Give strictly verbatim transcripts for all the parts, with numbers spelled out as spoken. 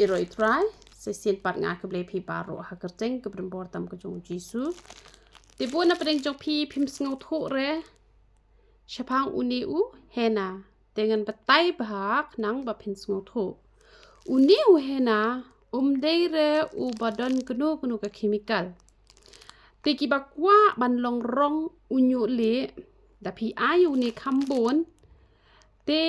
Ïaroh ïa u Trai. Sa shisien pat nga khublei phi baroh ha ka kyrteng kaba donbor tam ka jong u Jisu. Te bun na pdeng jong phi phim sngewthuh re shaphang une u henna. Te ngan batai bha khnang ba phin sngewthuh. Une u henna um dei re uba don kano kano ka chemical. Te kiba kwah ban long rong u ñiuhlieh, da phi ai une kham bun, te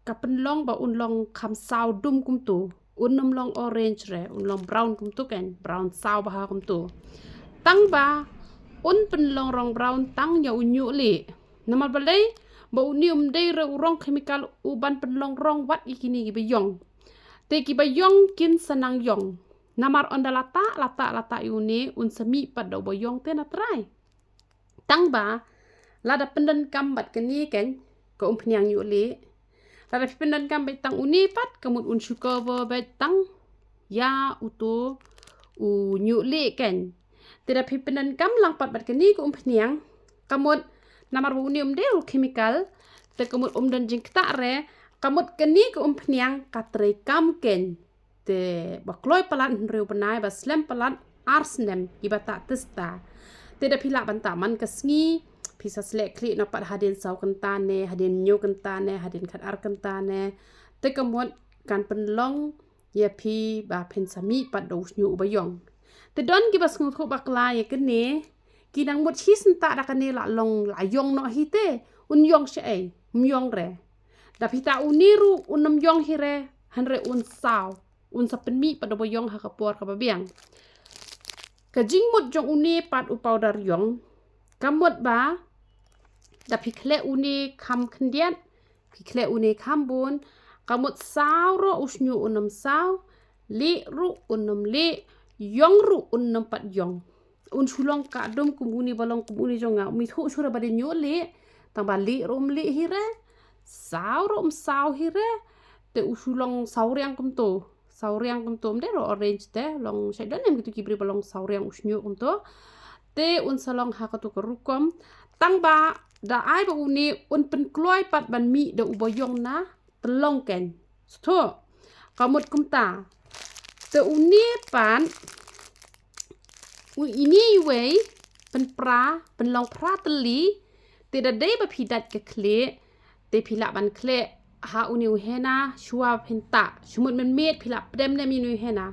ka pynlong ba un long kham saw dum kumto. Un ym long orange re, un long brown kumto, kan brown saw bha kumto. Tang ba un pynlong rong brown tang ïa u ñiuhlieh. Namar balei? Ba une um dei re u rong chemical uban pynlong rong wat ïa kine kiba ïong. Te kiba ïong kin sa nang ïong. Namar ynda la tah, la tah, la tah ïa une, un sa mih pat da uba ïong te na trai. Tang ba lada pyndonkam bad kane, kan, ka umphniang ñiuhlieh. Lada phi pyndonkam bad tang une pat, ka mut un shu cover bad tang ïa uto u ñiuhlieh, kan. Te da phi pyndonkam lang pat bad kane ka umphniang, ka mut namar ba une um dei u chemical, te ka mut um don jingktah re, ka mut kane ka umphniang ka treikam, kan. Te ba kloi palat hynriew bnai, ba slem palat ar snem, kiba tah tista. Te da phi lah ban tah man ka sngi, phi sa sleh khlieh noh pat hadien saw kynta ne, hadien hynñiew kynta ne, hadien khatar kynta ne. Te ka mut kan pynlong ïa phi ba phin sa mih pat da u shñiuh uba ïong. Te don kiba sngewthuh bakla ïa kane, ki nang mut shi senta da kane la long la ïong noh hi te, un ïong shaei, um ïong re. Da phi tah une ruh un ym ïong hi re, hynrei un saw, un sa pynmih pat da uba ïong ha ka por kaba biang. Ka jingmut jong une pat u powder ïong, ka mut ba da phi khleh une kham khyndiat, phi khleh une kham bun, ka mut saw ruh u shñiuh un ym saw, lieh ruh un ym lieh, ïong ruh un ym pat ïong. Un shu long ka dum kum une ba long kum une jong nga, um ithuh shuh re ba dei ñiuhlieh, tang ba lieh ruh um lieh hi re, saw ruh um saw hi re, te u shu long sawriang kumto. Sawriang kumto, um dei ruh orange te, long shait don em kitu ki briew ba long sawriang u shñiuh kumto. Te un sa long ha katu ka rukom. Tang ba da ai ba une un pynkloi pat ban mih da uba ïong na tyllong, kan. Sngewthuh. Ka mut kumta. Te une pat, u ine iwei, pynpra, pynlong phra tylli, te da dei ba phi dait ka khlieh, te phi lah ban khleh ha une u henna, shuwa phin tah. Shu mut mynmiet phi lah pdem ne ïa une u henna.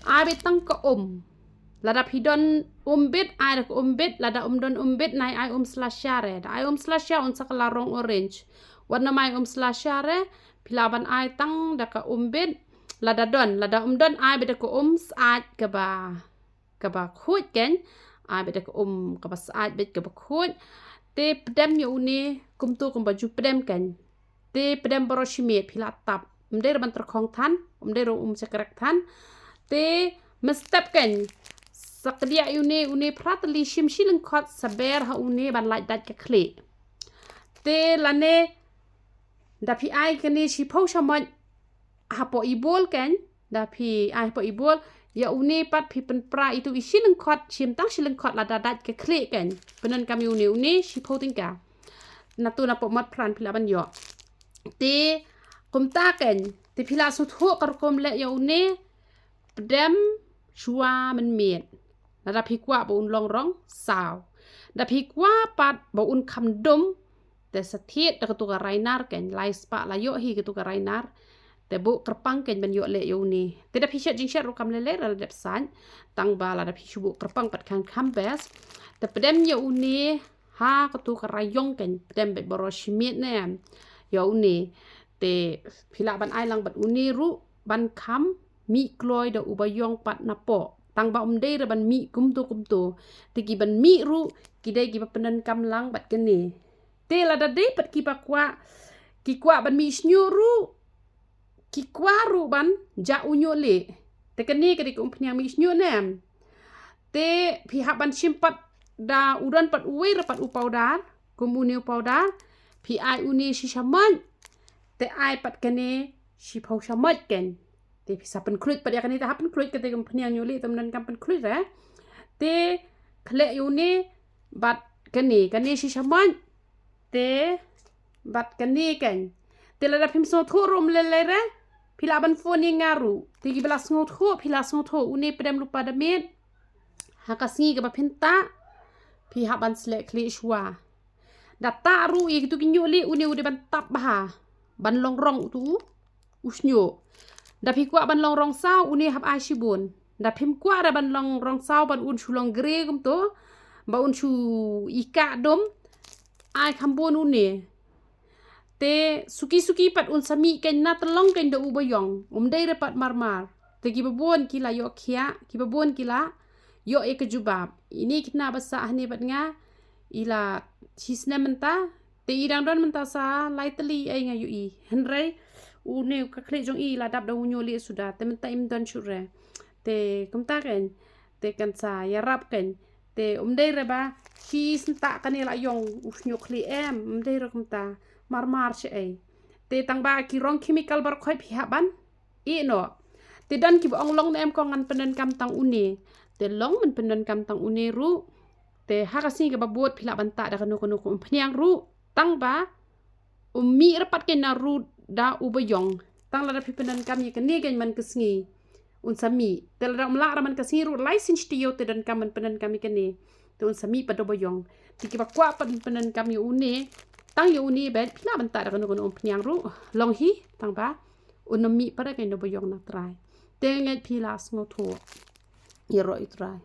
Ai beit tang ka um. Lada phi don um bit, ai da ka um bit, lada um don um bit, nai ai um slasha re. Da ai um slasha un sa kylla rong orange. Wat nym ai um slasha re, phi lah ban ai tang da ka um bit, lada don, lada um don ai beit da ka um syaid kaba, kaba khuid, kan, ai beit da ka um kaba syaid beit kaba khuid. Te pdem ïa une kumto kumba ju pdem, kan. Te pdem baroh shi miet phi lah tap. Um dei ruh ban tyrkhong than, um dei ruh um sha krek than. Te mynstep, kan, sa kdiah ïa une, une phra tylli shim shi lyngkhot, sa ber ha une ban lait dait ka khlieh. Te lane da phi ai kane shiphew shamoit hapoh i bowl, kan, da phi ai hapoh i bowl, ïa une pat phi pynpra itu i shi lyngkhot, shim tang shi lyngkhot lada dait ka khlieh, kan. Pyndonkam ïa une, une shiphew tyngka. Natu napoh mot phran phi lah ban ïoh. Te kumta, kan, te phi lah sngewthuh ka rukom leh ïa une, pdem shuwa mynmiet. Lada phi kwah ba un long rong saw. Da phi kwah pat ba un kham dum, te sa thied da katu ka rainar, kan, lai spah la ïoh hi katu ka rainar. Te buh kyrpang, kan, ban ïoh leh ïa une. Te da phi shet jingshet ruh kam lei lei, la dep sait. Tang ba lada phi shu buh kyrpang pat kan kham best. Te pdem ïa une ha katu ka raiong, kan, pdem beit baroh shi miet ne em ïa une. Te phi lah ban ai lang bad une ruh ban kham mih kloi da uba ïong pat napoh. Tang ba um dei re ban mih kumto kumto. Te ki ban mih ruh ki dei kiba pyndonkam lang bad kane. Te lada dei pat kiba kwah, ki kwah ban mih shñiuh ruh, ki kwah ruh ban jah u ñiuhlieh. Te kane ka dei ka umphniang mih shñiuh ne em. Te phi hap ban shim pat da u don pat uwei re pat u powder, kum une u powder, phi ai une shi shamoit, te ai pat kane shiphew shamoit, kan. Te phi sa pynkhluit pat ïa kane, te hap pynkhluit, kata ka umphniang ñiuhlieh te ym donkam pynkhluit re. Te khleh ïa une bad kane, kane shi shamoit, te bad kane, kan. Te lada phim sngewthuh ruh ym lei lei re, Phi lah ban phone ïa nga ruh. Te kiba la sngewthuh, phi la sngewthuh, une pdem lypa da miet. Ha ka sngi kaba phin tah, phi hap ban sleh khlieh shuwa. Da tah ruh ïa kitu ki hynñiewlieh, une u dei ban tap bha. Ban long rong utu u shñiuh. Da phi kwah ban long rong saw, une hap ai shibun. Da phim kwah re ban long rong saw, ban un shu long grey kumto, ba un shu ïka dum, ai kham bun une. Te suki suki pat un sa mih kein na tyllong kein da u baïong. Um dei re pat marmar. Te kiba bun ki la ïoh khiah, kiba bun ki la ïoh ïa ka jubab. Ine khynnah ba sah hangne bad nga, i la shi snem mynta. Te i dang don mynta sa lai tylli ei nga ïohi. Hynrei une ka khlieh jong i la dap da u hynñiewlieh suda. Te mynta im don shuh re. Te kumta kein. Te kan sa ïarap kein. Te um dei re ba shi snem tah kane la ïong u shñiuh khlieh, em, um dei re kumta. Marmar shaei. Te tang ba ki rong chemical baroh khoit phi hap ban ïeh noh. Te don kiba ong long ne em ko ngan pyndonkam tang une. Te long men pyndonkam tang une ruh. Te ha ka sngi kaba bud phi lah ban tah da kano kano ka umphniang ruh. Tang ba um mih re pat kein na rud da u baïong. Tang lada phi pyndonkam ïa kane kein man ka sngi, un sa mih. Te lada um lah re man ka sngi ruh, lai sien shi taïew te donkam ban pyndonkam ïa kane. Te un sa mih pat da u baïong. Te kiba kwah ban pyndonkam ïa une, tang ïa une beit, phi lah ban tah da kano kano umphniang ruh. Long hi, tang ba un ym mih pat re kein da u baïong, na trai. Te ngeit phi la sngewthuh. Ïaroh ïa u Trai.